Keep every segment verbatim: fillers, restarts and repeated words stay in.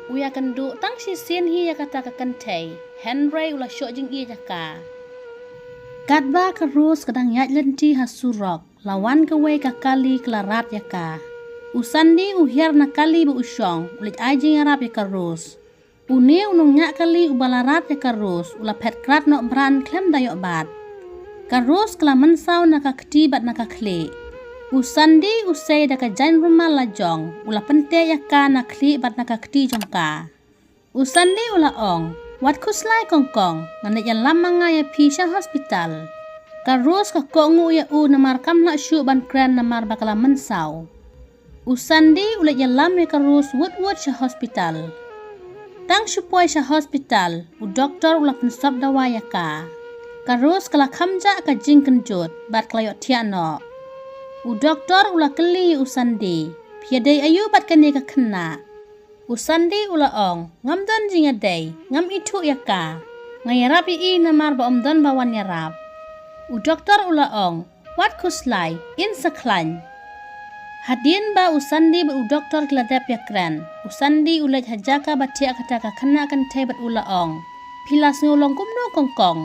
U ïakynduh tang shisien hi ïa kata ka kynthei, hynrei u la shoh jingïeit ïa ka. Katba ka Rose ka dang ïaid lynti ha surok, la wan kawei ka kali ka la rat ïa ka. U Sandi u hiar na kali ba u shong, u leit ai jingïarap ïa ka Rose. Une u nongñiah kali uba la rat ïa ka Rose, u la phet krad noh bran khlem da ïoh bat. Ka Rose ka la mynsaw na ka kti bad na ka khlieh. U Sandi u sei da ka jaiñ rumal la jong, u la pynteh ïa ka na khlieh bad na ka kti jong ka. U Sandi u la ong, wat khuslai kongkong, ngan leit ïalam ma nga ïa phi sha hospital. Ka Rose ka kohnguh ïa u namar kam lah shuh ban kren namar ba ka la mynsaw. U Sandi u leit ïalam ïa ka Rose wut wut sha hospital. Tang shu poi sha hospital, u doktor u la pynsop dawai ïa ka. Ka Rose ka la kham jah ka jingkynjut, bad ka la ïohthiah noh. U doktor u la kylli ïa u Sandi, phi ïadei aïu bad kane ka khynnah? U Sandi u la ong, ngam don jingïadei, ngam ithuh ïa ka. Nga ïarap ïa i namar ba ym don ba wan ïarap. U doktor u la ong, wat khuslai, in sa khlaiñ. Hadien ba u Sandi bad u doktor ki la dep ïakren, u Sandi u leit ha jaka ba thiah kata ka khynnah kynthei bad u la ong, phi la sngew long kumno kongkong?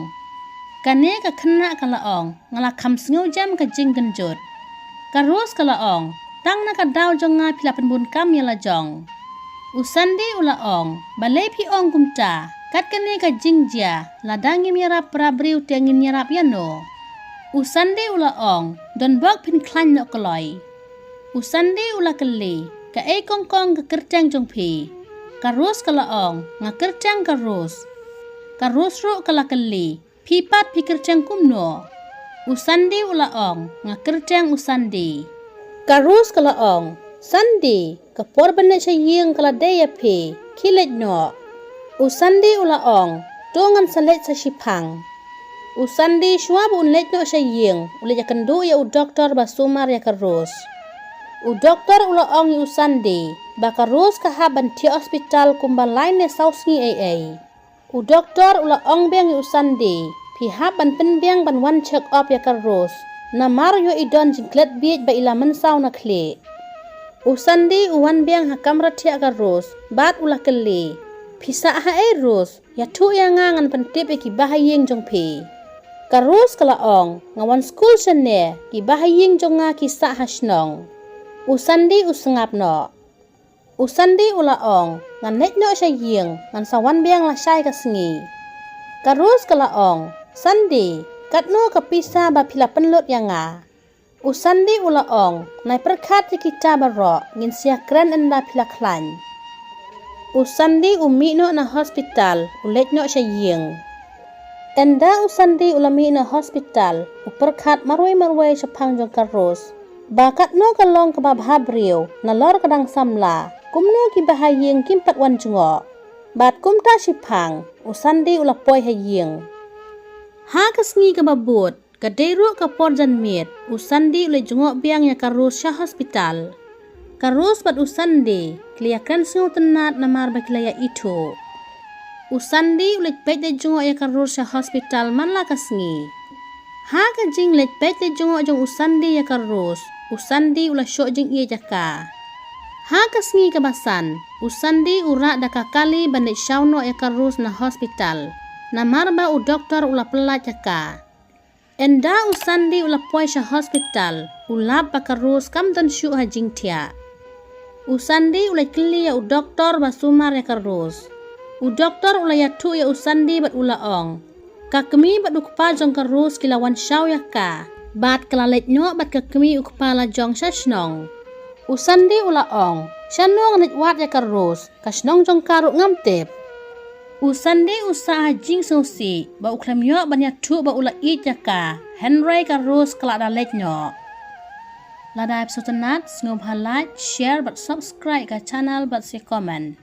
Kane ka khynnah ka la ong, nga la kham sngew jem ka jingkynjut. Ka Rose ka la ong, tang na ka daw jong nga phi la pynbun kam ïa la jong. U Sandi u la ong, balei phi ong kumta, kat kane ka jingjia, lada ngim ïarap para briew te ngin ïarap ïano? U Sandi u la ong, don bok phin khlaiñ noh kloi. U Sandi u la kylli, kaei kongkong ka kyrteng jong phi? Ka Rose ka la ong, nga kyrteng ka Rose. Ka Rose ruh ka la kylli, phi pat phi kyrteng kumno? U Sandi u la ong, nga kyrteng u Sandi. Ka Rose ka la ong, Sandi, ka por ban leit sha ïing ka la dei ïa phi, khie leit noh. U Sandi u la ong, to ngan sa leit sa shiphang. U Sandi shuwa ba un leit noh sha ïing, u leit ïakynduh ïa u doktor ba sumar ïa ka Rose. U doktor u la ong ïa u Sandi, ba ka Rose ka hap ban thiah hospital kumba lai ne saw sngi ei ei. U doktor u la ong biang ïa u Sandi, phi hap ban pynbiang ban wan check up ïa ka Rose. Namar ïoh i don jingklet bieit ba i la mynsaw na khlieh. U Sandi u wan biang ha kamra thiah ka Rose, bad u la kylli, phi sah haei Rose, ïathuh ïa nga ngan pyntip ïa ki bahaïing jong phi. Ka Rose ka la ong, nga wan skul shane, ki bahaïing jong nga ki sah ha shnong. U Sandi u sngap noh. U Sandi u la ong, ngan leit noh sha ïing, ngan sa wan biang lashai ka sngi. Ka Rose ka la ong, Sandi, katno ka pisa ba phi la pynlut ïa nga? U Sandi u la ong, nai pyrkhat ïa kita baroh, ngin sa ïakren ynda phi la khlaiñ. U Sandi u mih noh na hospital, u leit noh sha ïing. Ynda u Sandi u la mih na hospital, u pyrkhat marwei marwei shaphang jong ka Rose. Ba katno ka long kaba bha briew, nalor ka dang samla, kumno ki bahaïing kim pat wan jngoh. Bad kumta shiphang, u Sandi u la poi ha ïing. Ha ka sngi kaba bud, ka dei ruh ka por janmiet, u Sandi u la jngoh biang ïa ka Rose sha hospital. Ka Rose bad u Sandi, ki la ïakren sngewtynnat namar ba ki la ïa ithuh. U Sandi u leit peit leit jngoh ïa ka Rose sha hospital man la ka sngi. Ha ka jingleit peit leit jngoh jong u Sandi ïa ka Rose, u Sandi u la shoh jingïeit ïa ka. Ha ka sngi kaba san, u Sandi u rah da ka kali ban leit shaw noh ïa ka Rose na hospital. Namar ba u doktor u la pyllait ïa ka. Ynda u Sandi u la poi sha hospital, u lap ba ka Rose kam don shuh ha jingthiah. U Sandi u la kylli ïa u doktor ba sumar ïa ka Rose. U doktor u la ïathuh ïa u Sandi bad u la ong, ka kmie bad u kpa jong ka Rose ki la wan shaw ïa ka. Bad ka la leit noh bad ka kmie u kpa la jong sha shnong. U Sandi u la ong, shano ngan leit wad ïa ka Rose, ka shnong jong ka ruh ngam tip. U Sandi u sah ha jingsngewsih, ba u khlem ïoh ban ïathuh ba u la ïeit ïa ka, hynrei ka Rose ka la da leit noh. Lada ïa phi sngewtynnat, sngewbha like, share bad subscribe ka channel bad sa comment.